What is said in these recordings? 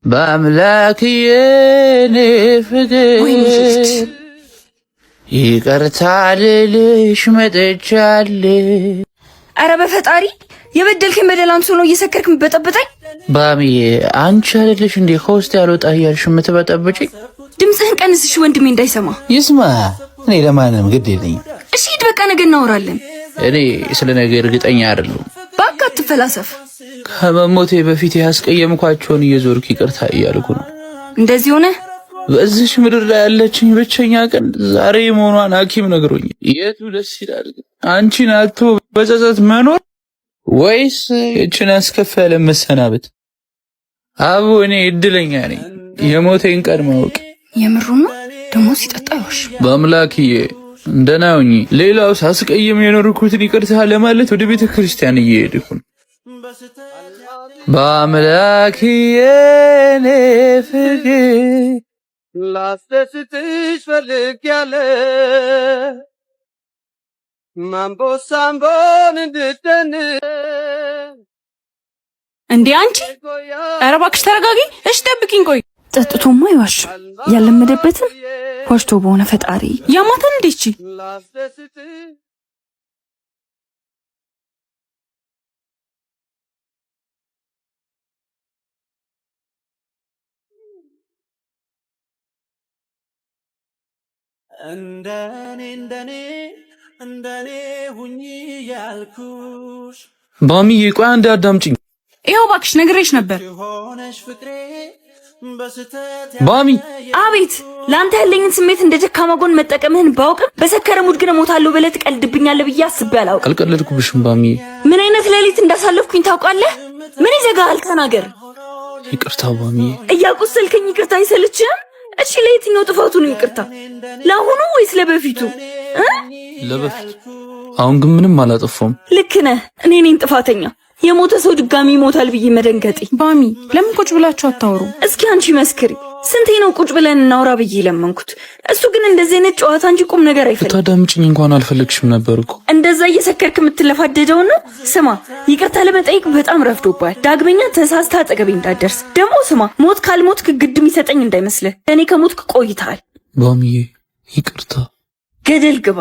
በአምላክ የኔ ፍቅር ወይኔ ልጅ፣ ይቅርታ ልልሽ መጥቻለሁ። አረ በፈጣሪ፣ የበደልከኝ በደል አንሶ ነው እየሰከርክ የምትበጠብጠኝ? ባሚዬ፣ አንቺ አይደለሽ እንዴ ከውስጥ ያልወጣ እያልሽ የምትበጠብጭኝ? ድምፅህን ቀንስሽ፣ ወንድሜ እንዳይሰማ። ይስማ፣ እኔ ለማንም ግድ የለኝም። እሺ ሂድ፣ በቃ ነገ እናወራለን። እኔ ስለ ነገ እርግጠኛ አይደለሁም። እባክህ አትፈላሰፍ። ከመሞቴ በፊት ያስቀየምኳቸውን እየዞርኩ ይቅርታ እያልኩ ነው። እንደዚህ ሆነ። በዚች ምድር ላይ ያለችኝ ብቸኛ ቀን ዛሬ መሆኗን ሐኪም ነግሮኛል። የቱ ደስ ይላል ግን፣ አንቺን አጥቶ በጸጸት መኖር ወይስ እችን አስከፊ ዓለም መሰናበት? አቡ፣ እኔ እድለኛ ነኝ የሞቴን ቀን ማወቅ። የምሩ ነው ደግሞ፣ ሲጠጣ ይዋሽ። በአምላክዬ ደህና ሁኚ። ሌላው ሳስቀይም የኖርኩትን ይቅርታ ለማለት ወደ ቤተ ክርስቲያን እየሄድኩ ነው። በአምላክዬ እኔ ፍቅር ላስደስትሽ ፈልጌያለሁ፣ ማምቦ ሳምቦን እንድደንስ። እንዴ አንቺ! ኧረ እባክሽ ተረጋጊ። እሺ ጠብቂኝ ቆይ። ጠጥቶማ አይዋሽም። ያለመደበትን ዋሽቶ በሆነ ፈጣሪ። ያማታል እንዴ እቺ? ላስደስትሽ። እንደኔ እንደኔ እንደኔ ሁኚ ያልኩሽ። ባሚዬ፣ ቆይ አንዴ አዳምጪኝ። ይኸው እባክሽ ነግሬሽ ነበር። ሆነሽ ፍቅሬ በስተት። ባሚ! አቤት። ለአንተ ያለኝን ስሜት እንደ ደካማ ጎን መጠቀምህን ባውቅም በሰከረ mood ግን እሞታለሁ ብለህ ትቀልድብኛለህ ብዬ አስቤ አላውቅም። አልቀለድኩብሽም ባሚዬ። ምን አይነት ሌሊት እንዳሳለፍኩኝ ታውቃለህ? ምን ይዘጋሃል? ተናገር። ይቅርታ ባሚዬ። እያቆሰልከኝ ይቅርታ አይሰለችህም? እሺ ለየትኛው ጥፋቱ ነው ይቅርታ? ለአሁኑ ወይስ ለበፊቱ እ? ለበፊቱ። አሁን ግን ምንም አላጠፋሁም። ልክ ነህ። እኔ ነኝ ጥፋተኛ። የሞተ ሰው ድጋሚ ይሞታል ብዬ መደንገጤ። ባሚ፣ ለምን ቁጭ ብላችሁ አታወሩ? እስኪ አንቺ መስክሪ። ስንቴ ነው ቁጭ ብለን እናውራ ብዬ ለመንኩት። እሱ ግን እንደዚህ አይነት ጨዋታ እንጂ ቁም ነገር አይፈልግም። ልታዳምጪኝ እንኳን አልፈለግሽም ነበር እኮ። እንደዛ እየሰከርክ የምትለፋደደው ነው። ስማ፣ ይቅርታ ለመጠየቅ በጣም ረፍዶብሃል። ዳግመኛ ተሳስተህ አጠገቤ እንዳትደርስ። ደግሞ ስማ፣ ሞት ካልሞትክ ግድ የሚሰጠኝ እንዳይመስልህ። እኔ ከሞትክ ቆይተሃል። ባሚዬ፣ ይቅርታ። ገደል ግባ።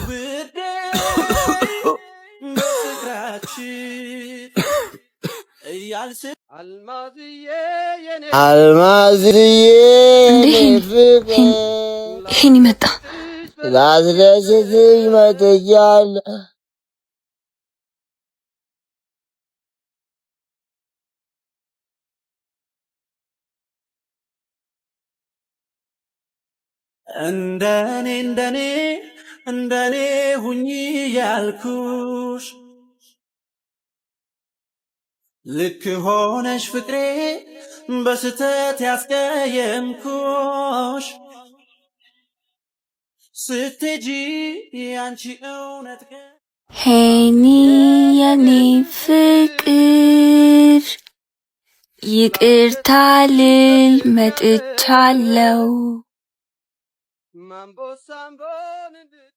ውዴ፣ በፍቅራችን እያልስ አልማዝዬ የኔ አልማዝዬ። እንዴ ፍቅር። ይሄን ይመጣ። ላስደስትሽ መጥቻለሁ። እንደኔ እንደኔ እንደኔ ሁኚ ያልኩሽ፣ ልክ ሆነሽ ፍቅሬ በስተት ያስቀየምኩሽ፣ ስትሄጂ ያንቺ እውነት ሄኒ የኔ ፍቅር፣ ይቅርታ ልል መጥቻለሁ። ማምቦ ሳምቦን እንድት